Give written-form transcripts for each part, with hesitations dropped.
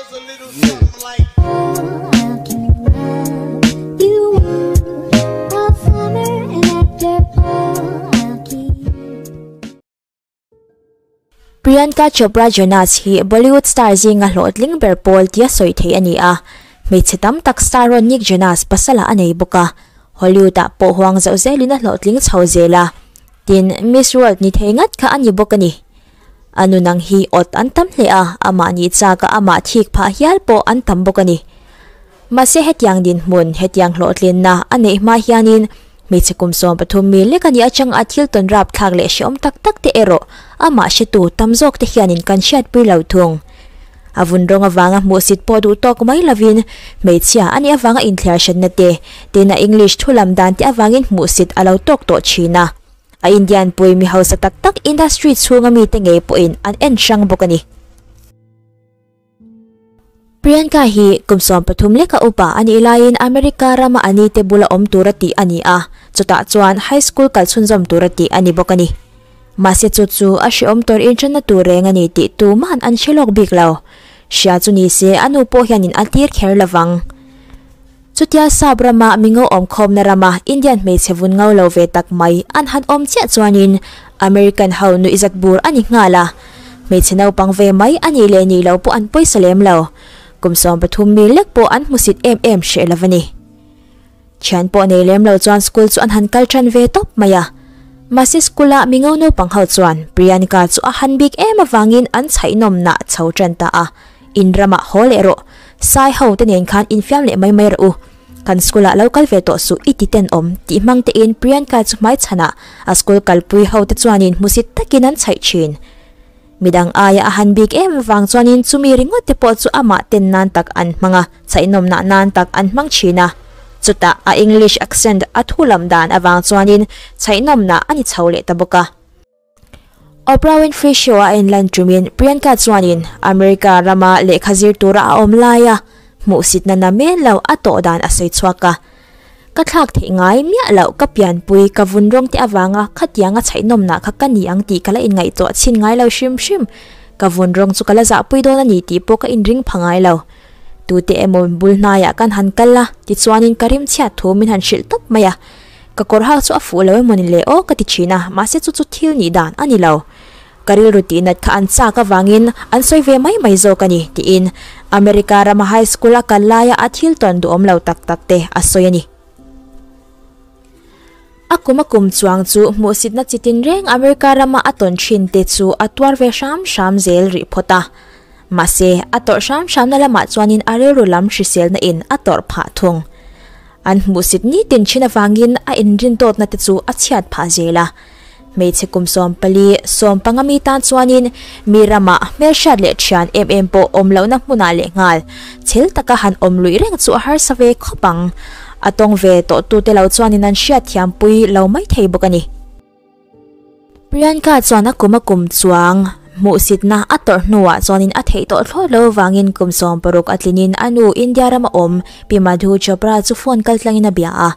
Priyanka Chopra Jonas hi Bollywood star zinga hlawhtling ber pawl tia sawi theih a ni a. Hmeichhe tam tak star rawn Nick Jonas pasala a nei bawk a. Hollywood ah pawh huang zauh zelin a hlawhtling chho zel a. Tin, Miss World ni thei ngat kha a ni bawk a ni. A nu nang hi awt an tam hle a, amah nih chak a amah thik phah hial pawh an tam bawk a ni. Mahse hetiang dinhmun, hetiang hlawhtlinna a neih hma hianin hmeichhe kum 13 mi lek a nih atang a thil tawn rap thlak leh hreawm tak tak te erawh amah hretu tam zawk te hianin kan hriatpui lo thung. A vun rawng avanga hmuhsit pawh duh tawk mai lovin hmeichhia a nih avanga inthliar hranna te, tin a English thu lam dan te avangin hmuhsit a lo tawk tawh thin a. A Indian pui mi hausa tak tak industry chhunga mite ngei pawhin an en hrang bawk a ni. Priyanka hi kum 13 leka upa a nih laiin America rama a nite bula awm tura tih a ni a, chutah chuan high school kal chhunzawm tura tih a ni bawk a ni. Mahse chu chu a hreawm tur inthenna tur reng a ni tih tuman an hre lawk bik lo. Hria chu ni se a nu pawh hianin a tir kher lovang. Chutia sap rama mingo awm khawmna rama Indian hmeichhe vun ngau lo ve tak mai an han awm chiah chuanin American ho nuihzat bur a ni nghal a. Hmeichhe naupang ve mai a nih leh nih loh pawh an pawisa lem lo. Kum 13 mi lek pawh an hmusit em em hreh lo a ni. Thian pawh nei lem lo chuan school chu an han kal than ve tawp mai a. Mahse school a mingo naupang ho chuan Priyanka chu a han bik em avangin an chhaihnawm nah chho tan ta a. In rama haw leh rawh. Sai ho te nen khan infiam leh mai mai rawh u. Kan school ah lo kal ve tawh suh i ti ten awm tih hmang te in Priyanka chu hmai chhanah a school kalpui ho te chuanin hmusit takin an chhaih thin. Midang aia a han bik em avang chuanin chumi ringawt te pawh chu amah ten nan tak an hmang a, chhaihnawm nah nan tak an hmang thin a. Chutah a English accent a thu lam dan avang chuanin chhaihnawm nah a ni chho leh ta bawk a. Oprah Winfrey show a en lan tumin Priyanka chuanin America rama lehkha zir tura a awm laia hmuhsitna na men lo a tawh dan a sawi chhuak a. Ka thlak theih ngai miah loh ka pianpui ka vun rawng te awanga khatianga chhaihnawm nah kha ka ni ang tih ka la inngaihtuah chhin ngai lo hrim hrim. Ka vun rawng chu ka la zahpui dawn a ni tih pawh ka inring pha ngai lo. Tute emaw bul hnaiah kan han kal a, tichuanin ka rim chhiat thu min han hrilh tawp mai a. Ka kawr hak chu a fuh lo emaw ni le aw ka ti thin a, mahse chu chu thil nih dan a ni lo. Ka rilru tih nat kha an chak avangin an sawi ve mai mai zawk a ni tiin America rama high school a kal laia a thil tawn duhawm lo tak tak te a sawi a ni. A kum a kum chuang chu hmuhsitna chitin reng America rama a tawn thin te chu a tuar ve hram hram zel rih phawt a. Mahse a tawrh hram hramna lamah chuanin a rilru lam hriselna in a tawrh phah thung. An hmuhsit ni tin thin avangin a inrin tawtna te chu a chhiat phah zel a. Hmeichhe kum 14, 15 mi tan chuanin mi rama hmelhriat leh thian em em pawh awm lohna hmunah leh nghal. Chhel taka han awm lui reng chu a harsa ve khawp ang. A tawng ve tawh tu te lo chuanin an hriat thiam pui lo mai thei bawk a ni. Priyanka chuan a kum a kum chuang hmuhsitna a tawrh hnuah chuanin a theih tawh thlawt lo avangin kum 60 a tlinin a nu India rama awm Pi Madhu Chopra chu phone kal tlangin a bia a.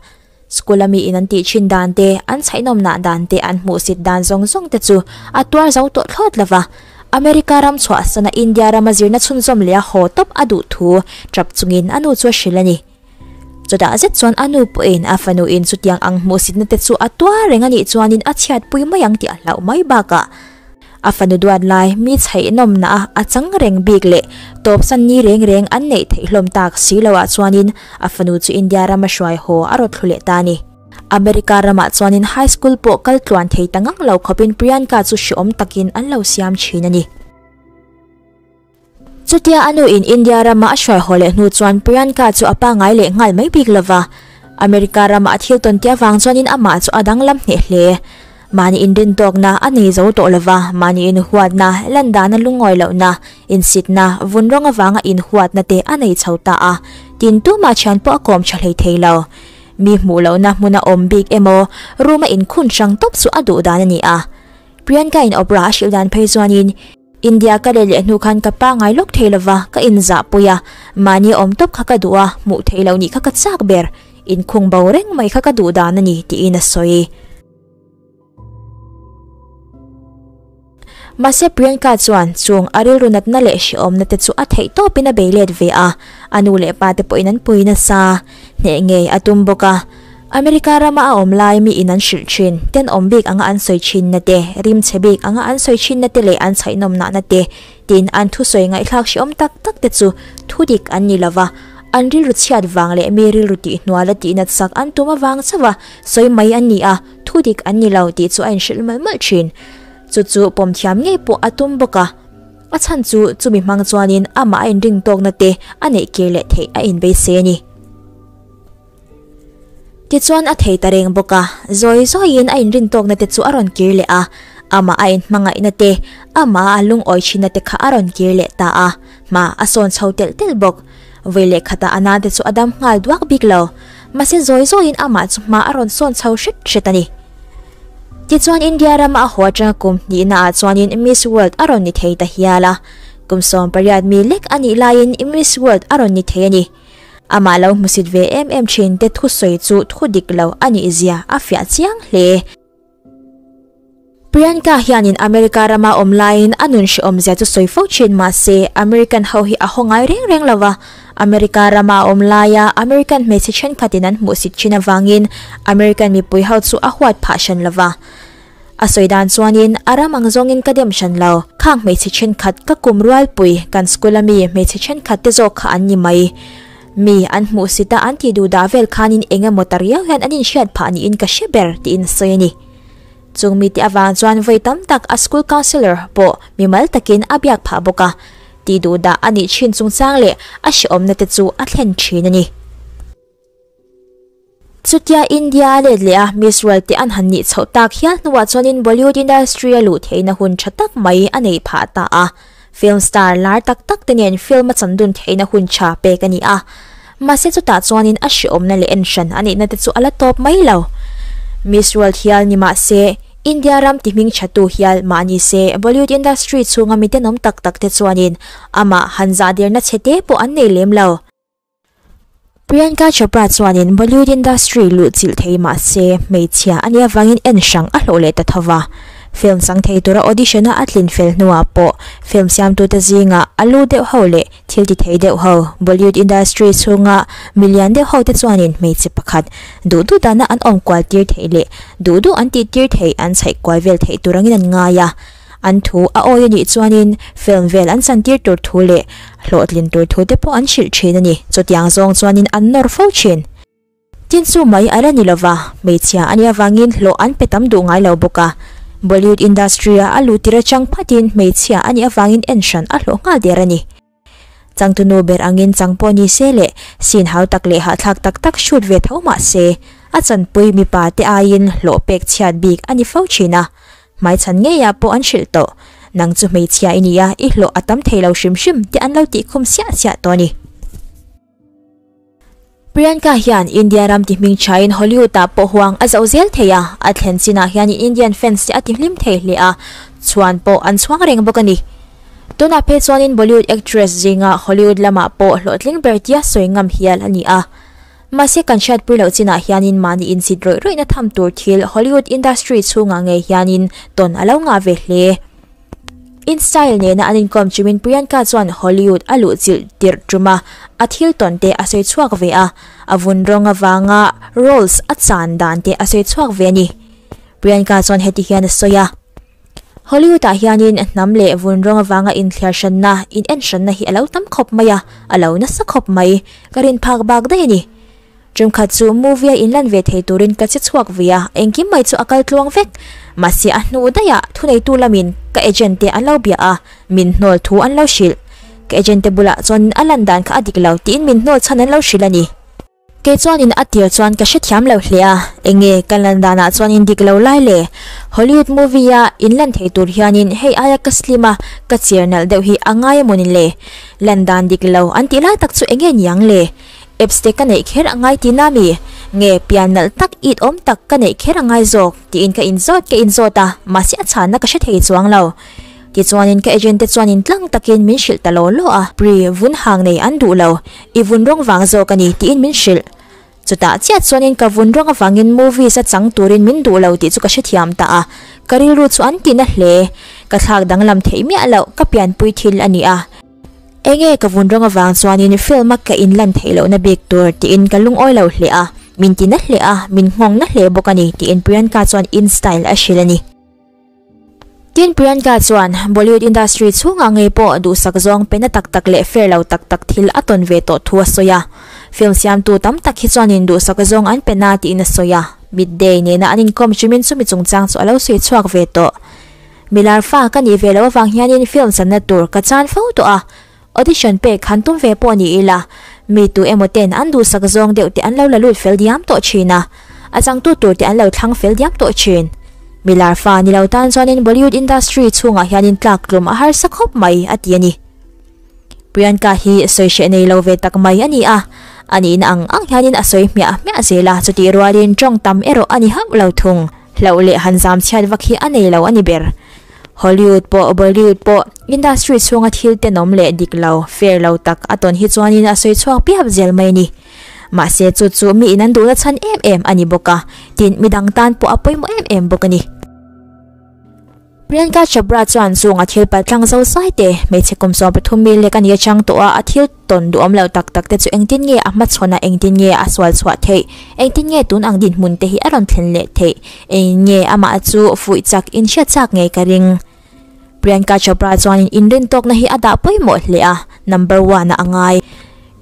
School ami in an tih thin dan te, an chhaihnawm nah dan te, an hmuhsit dan zawng zawng te chu a tuar zo tawh thlawt lova. America ram chhuah sana India rama zirna chhunzawm leh a haw tawp a duh thu tap chungin a nu chu a hrilh a ni. Chutah zet chuan a nu pawhin a fanu in chutiang ang hmuhsitna te chu a tuar reng a nih chuanin a chhiatpui mai ang tih a hlauh mai bakah a fanu duat lai mi chhaihnawm na a a chang reng bik leh tawp san ni reng reng an neih theih hlawm tak si loah chuanin a fanu chu India rama hruai haw a rawt thlu leh ta ni. America ramah chuanin high school pawh kal tluan thei ta ngang lo khawpin Priyanka chu hreawm takin an lo siam thin a ni. Chutia anu in India rama a hruai haw leh hnu chuan Priyanka chu a pa ngai leh nghal mai bik lova. America rama a thil tawn tia wang chuanin amah chu a danglam hneh hle. Mahni inrin tawkna a nei zo tawh lova, mahni in huatna, landana lungawi lohna, insitna, vun rawng awanga in huatna te a nei chho ta a. Tin tu mah thian pawh a kawm tha hlei thei lo. Mi hmuh lohna hmuna awm bik emaw, room a inkhun hrang tawp chu a duh dan a ni a. Priyanka in Oprah a hrilh dan phei chuanin India ka leh leh hnu khan ka pa ngai lawk thei lova, ka inzah pui a, mahni awm tawp kha ka duh a, hmuh theih loh nih kha ka chak ber, inkhung bo reng mai kha ka duh dan a ni tiin a sawi. Mahse Priyanka chuan chung a rilru natna leh hrehawmna te chu a theih tawpin a bei let ve a, a nu leh pa te pawhin an pui nasa. Hneh ngei a tum bawk a. America rama a awm lai miin an hrilh thin, tenawm bik anga an sawi thinna te, rimchhe bik anga an sawi thinna te leh an chhaihnawm nahna te, tin an thusawi ngaihthlak hrehawm tak tak te chu thudik an ni lova, an rilru chhiat vang leh mi rilru tihhnual a tihnat sak an tum avang chauh a sawi mai an ni a, thudik an ni lo tih chu a inhrilh malh malh thin. Chu chu pawm thiam ngei pawh a tum bawk a. A chhan chu chumi hmang chuanin amah a inring tawkna te a neih kir leh theih a inbeisei a ni. Tichuan a thei ta reng bawk a, zawi zawiin a inrin tawkna te chu a rawn kir leh a, amah a inhmangaihna te, amah a lungawi thinna te kha a rawn kir leh ta a, hma a sawn chho telh telh bawk. Vawi leh khatah a nate chu a dam nghal duak bik lo, mahse zawi zawiin amah chu hma a rawn sawn chho hret hret a ni. Tichuan India rama a haw atanga kum hnihna ah chuanin Miss World a rawn ni thei ta hial a, kum 18 mi lek a nih laiin Miss World a rawn ni thei a ni. Amah lo hmusit ve em em thin te thusawi chu thu dik lo a nih zia a fiah chiang hle. Priyanka hianin America rama awm laiin a nun hrehawm zia chu sawi fo thin mah se American ho hi a haw ngai reng reng lo va. America rama a awm laia American hmeichhe thenkhatin an hmuhsit thin avangin American mipui ho chu a huat phah hran lo va. A sawi dan chuanin a ram ang zawngin ka dem hran lo. Khang hmeichhe thenkhat ka kum rualpui kan school a mi hmeichhe thenkhat te zawk kha an ni mai. Mi an hmuhsit a an tih duh dah vel khanin eng emaw ta riau hian an inhriat phah niin ka hre ber tiin a sawi a ni. Chung mite avang chuan vawi tam tak a school counsellor pawh mimal takin a biak phah bawk a, tih duh dah a nih thin chungchang leh a hrehawmna te chu a thlen thin a ni. Chutia India a let leh a, Miss World te an han nih chhoh tak hial hnuah chuanin Bollywood industry a luh theihna hun tha tak mai a neih phah ta a. Film star lar tak tak te nen film a chandun theihna hun tha pek a ni a. Mahse chutah chuanin a hrehawmna leh en hran a nihna te chu a la tawp mai lo. Miss World hial ni mah se, India ram ti hming thatu hial mah ni se, Bollywood industry chhunga mi tenawm tak tak te chuanin amah han zahdirna chhe te pawh an nei lem lo. Priyanka Chopra chuanin Bollywood industry luh chilh thei mah se hmeichhia a nih avangin en hrang a hlawh leh ta tho va. Film chang thei tura audition-a a tlin fel hnuah pawh film siamtute zingah a lu deuh ho leh thil ti thei deuh ho Bollywood industry chhunga milian deuh ho te chuanin hmeichhe pakhat duh duh dana an awm kual tir theih leh duh duh an tih tir theih an chhaih kual vel theih tur angin an ngai a. An thu a awi a nih chuanin film vel an chantir tur thu leh hlawhtlin tur thu te pawh an hrilh thin a ni. Chutiang zawng chuanin an nawr fo thin. Tin chu mai a la ni lova, hmeichhia a nih avangin hlawh an pe tam duh ngai lo bawk a. Bollywood industry-a a luh tir atang phatin hmeichhia a nih avangin en hran a hlawh nghal der a ni. Changtunu ber angin chang pawh ni se leh scene hau tak leh hahthlak tak tak shoot ve tho mah se, a chanpui mipa te aiin hlawh pek chhiat bik a ni fo thin a. Hmaichhan ngeiah pawh an hrilh tawh. Nang chu hmeichhia i nia, i hlawh a tam thei lo hrim hrim tih an lo tihkhum siah siah tawh a ni. Priyanka hian India ram ti hming thain Hollywood-ah pawh huang a zoh zel thei a, a thlen chinah hian Indian fans te a ti hlim thei hle a, chhuan pawh an chhuang reng bawk a ni. Tunah phei chuanin Bollywood actress zinga Hollywood lamah pawh hlawhtling ber tia sawi ngam hial a ni a. Mahse kan hriatpui loh chinah hianin mahni insit rawih rawihna tham tur thil Hollywood industry chhungah ngei hianin tawn a lo ngah ve hle. In style nena an inkawm chumin Priyanka chuan Hollywood a luh chilh tirh tum a, a thil tawn te a sawi chhuak ve a, a vun rawng avanga roles a chan dan te a sawi chhuak ve a ni. Priyanka chuan heti hian a sawi a. Hollywood-ah hianin hnam leh vun rawng avanga inthliar hranna, in en hranna hi a lo tam khawp mai a, a lo nasa khawp mai. Ka rin phak bak daih a ni. Tumkhat chu movie-a inlan ve thei turin ka che chhuak ve a, engkim mai chu a kal tluang vek. Mahse a hnu daihah thuneitu lamin ka agent te an lo bia a, min hnawl thu an lo hrilh. Ka agent te bulah chuanin a lan dan kha a dik lo tiin min hnawl chhan an lo hrilh a ni. Kei chuanin a tir chuan ka hrethiam lo hle a, enge ka lan danah chuan in dik lo lai le? Hollywood movie a in lan thei tur hianin hei aia ka slim a, ka cher nalh deuh hi a ngai emaw ni le? Lan dan dik lo an tih lai tak chu enge niang le? Apps te ka neih kher a ngai tihna mi? Nge pian nalh tak it awm tak ka neih kher a ngai zawk? Tiin ka inzawt ka inzawt a, mahse a chhanna ka hre thei chuang lo. Tichuanin ka agent te chuanin tlang takin min hrilh ta law law a, Pri, vun hang nei an duh lo, i vun rawng vang zawk a ni tiin min hrilh. Chutah chiah chuanin ka vun rawng avangin movies a chang turin min duh lo tih chu ka hrethiam ta a, Ka rilru chu an ti na hle. Ka thlak danglam theih miah loh, ka pianpui thil a ni a. Enge ka vun rawng avang chuanin film a ka inlan theih lohna bik tur tiin ka lungawi lo hle a, min ti na hle a, min nghawng na hle bawk a ni tiin Priyanka chuan InStyle a hrilh a ni. Tin Priyanka chuan Bollywood industry chhungah ngei pawh duhsak zawng pe na tak tak leh fair lo tak tak thil a tawn ve tawh thu a sawi a. Film siamtu tam tak hi chuanin duhsak zawng an pe na tiin a sawi a. Midday nena an inkawm hrimin chumi chungchang chu a lo sawi chhuak ve tawh. Milar fa ka nih ve loh avang hianin film channa tur ka chan fo tawh a, audition pek han tum ve pawh ni ila, mi tu emaw ten an duhsak zawng deuh te an lo la lut fel diam tawh thin a, a changtu tur te an lo thlang fel diam tawh thin. Milar fa ni lo tan chuanin Bollywood industry chhungah hianin tlak tlum a harsa khawp mai, a ti a ni. Priyanka hi sawi hreh nei lo ve tak mai a ni a, a nihna ang ang hianin a sawi hmiah hmiah zel a, chutih rualin tawng tam erawh a ni hauh lo thung. Hlauh leh han zam chhiat vak hi a nei lo a ni ber. Hollywood pawh Bollywood pawh industry chhunga thil tenawm leh dik lo, fair lo tak a tawn hi chuanin a sawi chhuak piap zel mai a ni. Mahse chu chu mi in an duhna chhan em em a ni bawk a, tin midang tan pawh a pawimawh em em bawk a ni. Priyanka Chopra chuan chunga thil paltlang zo zai te, hmeichhe kum 13 mi lek a ni atang tawh a, a thil tawn duhawm lo tak tak te chu engtin nge a hmachhawn a, engtin nge a sual chhuah theih, engtin nge tun ang dinhmun te hi a rawn thlen leh theih, engin nge amah chu fuih chak in hriat chak ngei ka ring. Priyanka Chopra chuanin inrintawkna hi a dah pawimawh hle a, number one ah a ngai.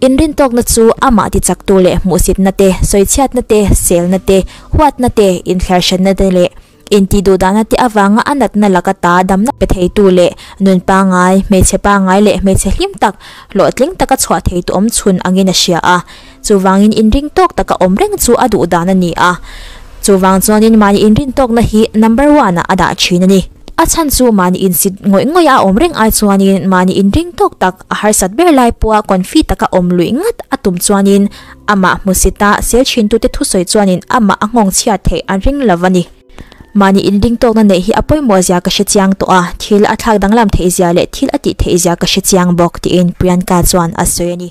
Inrintawkna chu amah tichaktu leh hmuhsitna te, sawichhiatna te, selna te, huatna te, inthliarhranna te leh Intih duhdahna te avanga a natna laka ta damna pe theitu leh nun pangngai, hmeichhe pangngai leh hmeichhe hlim tak, hlawhtling taka chhuah theitu awm chhun angin a hria a. Chuvangin inring tawk taka awm reng chu a duhdan a ni a. Chuvang chuanin mahni inrin tawkna hi number one ah a dah thin a ni. A chhan chu mahni insit ngawih ngawih a awm reng ai chuanin mahni inring tawk tak a harsat ber lai pawha confi taka awm luih ngat a tum chuanin Amah hmusita sel thintute thusawi chuanin amah a nghawng chhiat theih an ring lo a ni. Mahni inringtawkna neih hi a pawimawh zia ka hre chiang tawh a, thil a thlak danglam theih zia leh thil a tih theih zia ka hre chiang bawk, tiin Priyanka chuan a sawi a ni.